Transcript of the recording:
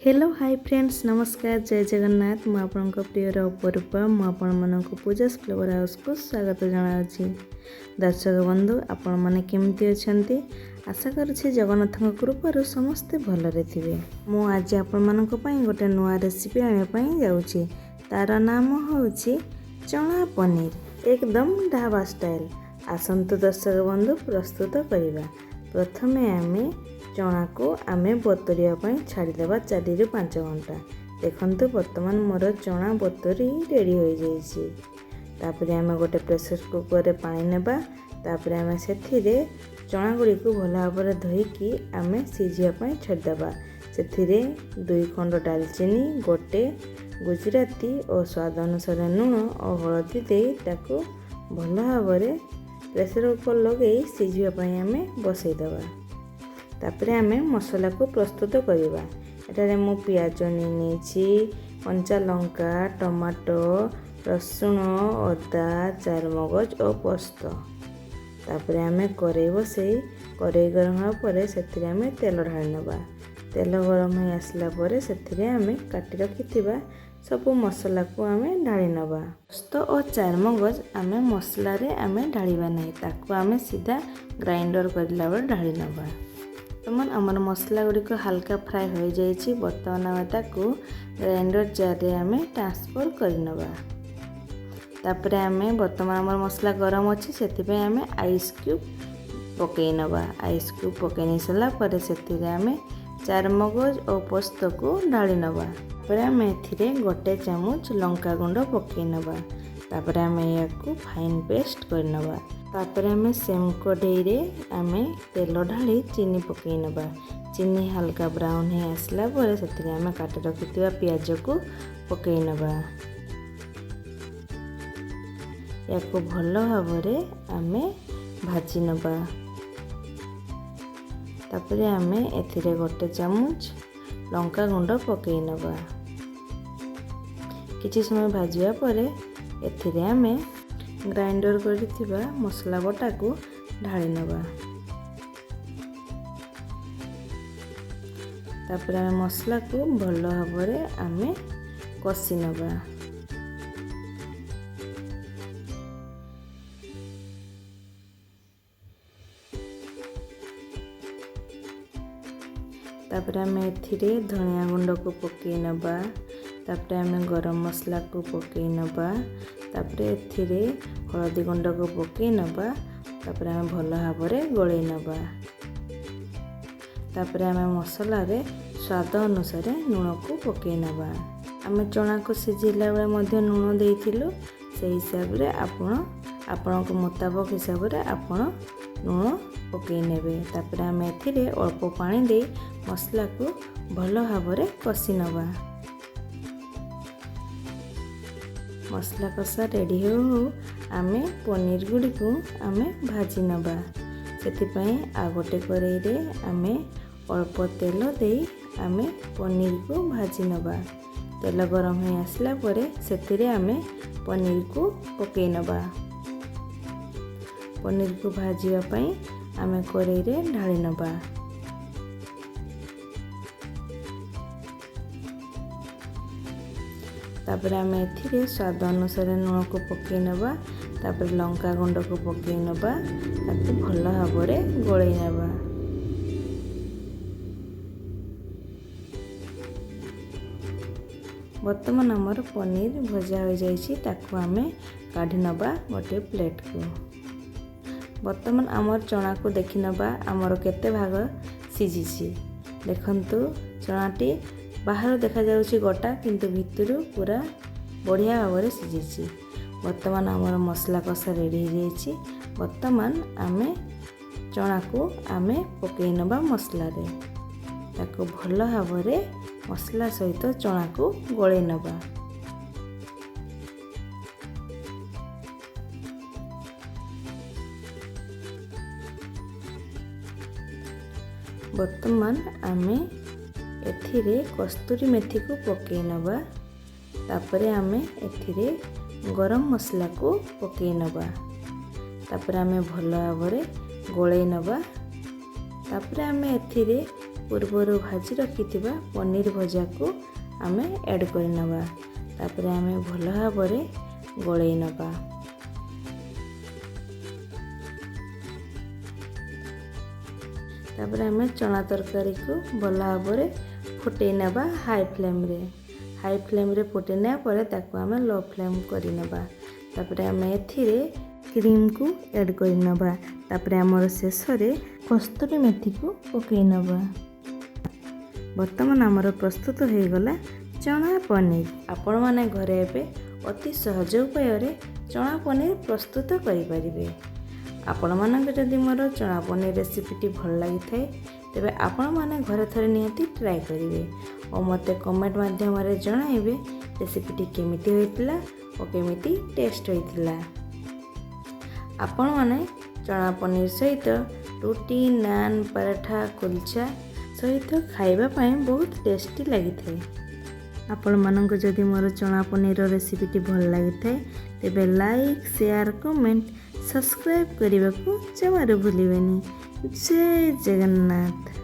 Hello high friends, ନମସ୍କାର, ଜୟ ଜଗନ୍ନାଥ। ମୁଁ ଆପଣଙ୍କ ପ୍ରିୟର ଅପରୂପା। ମୁଁ ଆପଣମାନଙ୍କୁ ପୂଜାସ୍ ଫ୍ଲେଭର ହାଉସ୍କୁ ସ୍ୱାଗତ ଜଣାଉଛି। ଦର୍ଶକ ବନ୍ଧୁ, ଆପଣମାନେ କେମିତି ଅଛନ୍ତି? ଆଶା କରୁଛି ଜଗନ୍ନାଥଙ୍କ କୃପାରୁ ସମସ୍ତେ ଭଲରେ ଥିବେ। ମୁଁ ଆଜି ଆପଣମାନଙ୍କ ପାଇଁ ଗୋଟେ ନୂଆ ରେସିପି ଆଣିବା ପାଇଁ ଯାଉଛି। ତାର ନାମ ହେଉଛି ଚଣା ପନିର, ଏକଦମ ଢାବା ଷ୍ଟାଇଲ୍। ଆସନ୍ତୁ ଦର୍ଶକ ବନ୍ଧୁ, ପ୍ରସ୍ତୁତ କରିବା। ପ୍ରଥମେ ଆମେ ଚଣାକୁ ଆମେ ବତୁରିବା ପାଇଁ ଛାଡ଼ିଦେବା 4ରୁ 5 ଘଣ୍ଟା। ଦେଖନ୍ତୁ, ବର୍ତ୍ତମାନ ମୋର ଚଣା ବତୁରି ରେଡ଼ି ହୋଇଯାଇଛି। ତାପରେ ଆମେ ଗୋଟେ ପ୍ରେସର କୁକରରେ ପାଣି ନେବା। ତାପରେ ଆମେ ସେଥିରେ ଚଣା ଗୁଡ଼ିକୁ ଭଲ ଭାବରେ ଧୋଇକି ଆମେ ସିଝିବା ପାଇଁ ଛାଡ଼ିଦେବା। ସେଥିରେ 2 ଖଣ୍ଡ ଡାଲଚିନି, ଗୋଟେ ଗୁଜୁରାତି ଓ ସ୍ୱାଦ ଅନୁସାରେ ଲୁଣ ଓ ହଳଦୀ ଦେଇ ତାକୁ ଭଲ ଭାବରେ ପ୍ରେସର କୁକର ଲଗାଇ ସିଝିବା ପାଇଁ ଆମେ ବସାଇଦେବା। ତାପରେ ଆମେ ମସଲାକୁ ପ୍ରସ୍ତୁତ କରିବା। ଏଠାରେ ମୁଁ ପିଆଜ ନେଇ ନେଇଛି, କଞ୍ଚା ଲଙ୍କା, ଟମାଟୋ, ରସୁଣ, ଅଦା, ଚାରମଗଜ ଓ ପୋସ୍ତ। ତାପରେ ଆମେ କରେଇ ବସେଇ, କରେଇ ଗରମ ହେବା ପରେ ସେଥିରେ ଆମେ ତେଲ ଢାଳି ନେବା। ତେଲ ଗରମ ହୋଇ ଆସିଲା ପରେ ସେଥିରେ ଆମେ କାଟି ରଖିଥିବା ସବୁ ମସଲାକୁ ଆମେ ଢାଳି ନେବା। ପୋସ୍ତ ଓ ଚାରମଗଜ ଆମେ ମସଲାରେ ଆମେ ଢାଳିବା ନାହିଁ, ତାକୁ ଆମେ ସିଧା ଗ୍ରାଇଣ୍ଡର କରିଲା ବେଳେ ଢାଳି ନେବା। ବର୍ତ୍ତମାନ ଆମର ମସଲା ଗୁଡ଼ିକ ହାଲକା ଫ୍ରାଏ ହୋଇଯାଇଛି। ବର୍ତ୍ତମାନ ଆମେ ତାକୁ ଗ୍ରାଇଣ୍ଡର ଜାର୍ରେ ଆମେ ଟ୍ରାନ୍ସଫର୍ କରିନେବା। ତାପରେ ଆମେ ବର୍ତ୍ତମାନ ଆମର ମସଲା ଗରମ ଅଛି, ସେଥିପାଇଁ ଆମେ ଆଇସ୍ କ୍ୟୁବ୍ ପକାଇ ନେବା। ଆଇସ୍ କ୍ୟୁବ୍ ପକାଇ ନେଇ ସାରିଲା ପରେ ସେଥିରେ ଆମେ ଚାରମଗଜ ଓ ପୋସ୍ତକୁ ଢାଳି ନେବା। ତାପରେ ଆମେ ଏଥିରେ ଗୋଟେ ଚାମଚ ଲଙ୍କା ଗୁଣ୍ଡ ପକାଇ ନେବା। ତାପରେ ଆମେ ଏହାକୁ ଫାଇନ୍ ପେଷ୍ଟ କରିନେବା। ତାପରେ ଆମେ ସେମ୍ କଢ଼େଇରେ ଆମେ ତେଲ ଢାଳି ଚିନି ପକାଇ ନେବା। ଚିନି ହାଲକା ବ୍ରାଉନ୍ ହେଇ ଆସିଲା ପରେ ସେଥିରେ ଆମେ କାଟି ରଖିଥିବା ପିଆଜକୁ ପକାଇ ନେବା। ଏହାକୁ ଭଲ ଭାବରେ ଆମେ ଭାଜି ନେବା। ତାପରେ ଆମେ ଏଥିରେ ଗୋଟେ ଚାମଚ ଲଙ୍କା ଗୁଣ୍ଡ ପକାଇ ନେବା। କିଛି ସମୟ ଭାଜିବା ପରେ ଏଥିରେ ଆମେ ଗ୍ରାଇଣ୍ଡର କରିଥିବା ମସଲା ବଟାକୁ ଢାଳି ନେବା। ତାପରେ ଆମେ ମସଲାକୁ ଭଲ ଭାବରେ ଆମେ କଷି ନେବା। ତାପରେ ଆମେ ଏଥିରେ ଧନିଆ ଗୁଣ୍ଡକୁ ପକାଇ ନେବା। ତାପରେ ଆମେ ଗରମ ମସଲାକୁ ପକାଇ ନେବା। ତାପରେ ଏଥିରେ ହଳଦୀ ଗୁଣ୍ଡକୁ ପକାଇ ନେବା। ତାପରେ ଆମେ ଭଲ ଭାବରେ ଗୋଳେଇ ନେବା। ତାପରେ ଆମେ ମସଲାରେ ସ୍ୱାଦ ଅନୁସାରେ ଲୁଣକୁ ପକାଇ ନେବା। ଆମେ ଚଣାକୁ ସିଝେଇଲା ବେଳେ ମଧ୍ୟ ଲୁଣ ଦେଇଥିଲୁ। ସେଇ ହିସାବରେ ଆପଣ ଆପଣଙ୍କ ମୁତାବକ ହିସାବରେ ଆପଣ ଲୁଣ ପକାଇ ନେବେ। ତାପରେ ଆମେ ଏଥିରେ ଅଳ୍ପ ପାଣି ଦେଇ ମସଲାକୁ ଭଲ ଭାବରେ କଷି ନେବା। ମସଲା କଷା ରେଡ଼ି ହେଉ ହେଉ ଆମେ ପନିର ଗୁଡ଼ିକୁ ଆମେ ଭାଜି ନେବା। ସେଥିପାଇଁ ଆଉ ଗୋଟେ କରେଇରେ ଆମେ ଅଳ୍ପ ତେଲ ଦେଇ ଆମେ ପନିରକୁ ଭାଜି ନେବା। ତେଲ ଗରମ ହୋଇ ଆସିଲା ପରେ ସେଥିରେ ଆମେ ପନିରକୁ ପକାଇ ନେବା। ପନିରକୁ ଭାଜିବା ପାଇଁ ଆମେ କରେଇରେ ଢାଳି ନେବା। ତାପରେ ଆମେ ଏଥିରେ ସ୍ୱାଦ ଅନୁସାରେ ଲୁଣକୁ ପକାଇ ନେବା। ତାପରେ ଲଙ୍କା ଗୁଣ୍ଡକୁ ପକାଇ ନେବା। ତାକୁ ଭଲ ଭାବରେ ଗୋଳେଇ ନେବା। ବର୍ତ୍ତମାନ ଆମର ପନିର ଭଜା ହୋଇଯାଇଛି। ତାକୁ ଆମେ କାଢ଼ି ନେବା ଗୋଟିଏ ପ୍ଲେଟ୍କୁ। ବର୍ତ୍ତମାନ ଆମର ଚଣାକୁ ଦେଖିନେବା, ଆମର କେତେ ଭାଗ ସିଝିଛି। ଦେଖନ୍ତୁ, ଚଣାଟି ବାହାରୁ ଦେଖାଯାଉଛି ଗୋଟା, କିନ୍ତୁ ଭିତରୁ ପୁରା ବଢ଼ିଆ ଭାବରେ ସିଝିଛି। ବର୍ତ୍ତମାନ ଆମର ମସଲା କଷା ରେଡ଼ି ହେଇଯାଇଛି। ବର୍ତ୍ତମାନ ଆମେ ଚଣାକୁ ଆମେ ପକାଇ ନେବା ମସଲାରେ। ତାକୁ ଭଲ ଭାବରେ ମସଲା ସହିତ ଚଣାକୁ ଗୋଳେଇ ନେବା। ବର୍ତ୍ତମାନ ଆମେ ଏଥିରେ କସ୍ତୁରୀ ମେଥିକୁ ପକାଇ ନେବା। ତାପରେ ଆମେ ଏଥିରେ ଗରମ ମସଲାକୁ ପକାଇ ନେବା। ତାପରେ ଆମେ ଭଲ ଭାବରେ ଗୋଳେଇ ନେବା। ତାପରେ ଆମେ ଏଥିରେ ପୂର୍ବରୁ ଭାଜି ରଖିଥିବା ପନିର ଭଜାକୁ ଆମେ ଆଡ଼୍ କରିନେବା। ତାପରେ ଆମେ ଭଲ ଭାବରେ ଗୋଳେଇ ନେବା। ତାପରେ ଆମେ ଚଣା ତରକାରୀକୁ ଭଲ ଭାବରେ ଫୁଟେଇ ନେବା ହାଇ ଫ୍ଲେମ୍ରେ। ହାଇ ଫ୍ଲେମ୍ରେ ଫୁଟେଇ ନେବା ପରେ ତାକୁ ଆମେ ଲୋ ଫ୍ଲେମ୍ କରିନେବା। ତାପରେ ଆମେ ଏଥିରେ କ୍ରିମ୍କୁ ଆଡ଼୍ କରିନେବା। ତାପରେ ଆମର ଶେଷରେ କସ୍ତୁରୀ ମେଥିକୁ ପକାଇ ନେବା। ବର୍ତ୍ତମାନ ଆମର ପ୍ରସ୍ତୁତ ହୋଇଗଲା ଚଣା ପନିର। ଆପଣମାନେ ଘରେ ଏବେ ଅତି ସହଜ ଉପାୟରେ ଚଣା ପନିର ପ୍ରସ୍ତୁତ କରିପାରିବେ। ଆପଣମାନଙ୍କୁ ଯଦି ମୋର ଚଣା ପନିର ରେସିପିଟି ଭଲ ଲାଗିଥାଏ, ତେବେ ଆପଣମାନେ ଘରେ ଥରେ ନିହାତି ଟ୍ରାଏ କରିବେ ଓ ମୋତେ କମେଣ୍ଟ ମାଧ୍ୟମରେ ଜଣାଇବେ ରେସିପିଟି କେମିତି ହୋଇଥିଲା ଓ କେମିତି ଟେଷ୍ଟ ହୋଇଥିଲା। ଆପଣମାନେ ଚଣା ପନିର ସହିତ ରୁଟି, ନାନ୍, ପରଠା, କୁଲଚା ସହିତ ଖାଇବା ପାଇଁ ବହୁତ ଟେଷ୍ଟି ଲାଗିଥାଏ। ଆପଣମାନଙ୍କୁ ଯଦି ମୋର ଚଣା ପନିର ରେସିପିଟି ଭଲ ଲାଗିଥାଏ, ତେବେ ଲାଇକ୍, ସେୟାର, କମେଣ୍ଟ, ସବସ୍କ୍ରାଇବ୍ କରିବାକୁ ଜମାରୁ ଭୁଲିବେନି। ଜୟ ଜଗନ୍ନାଥ।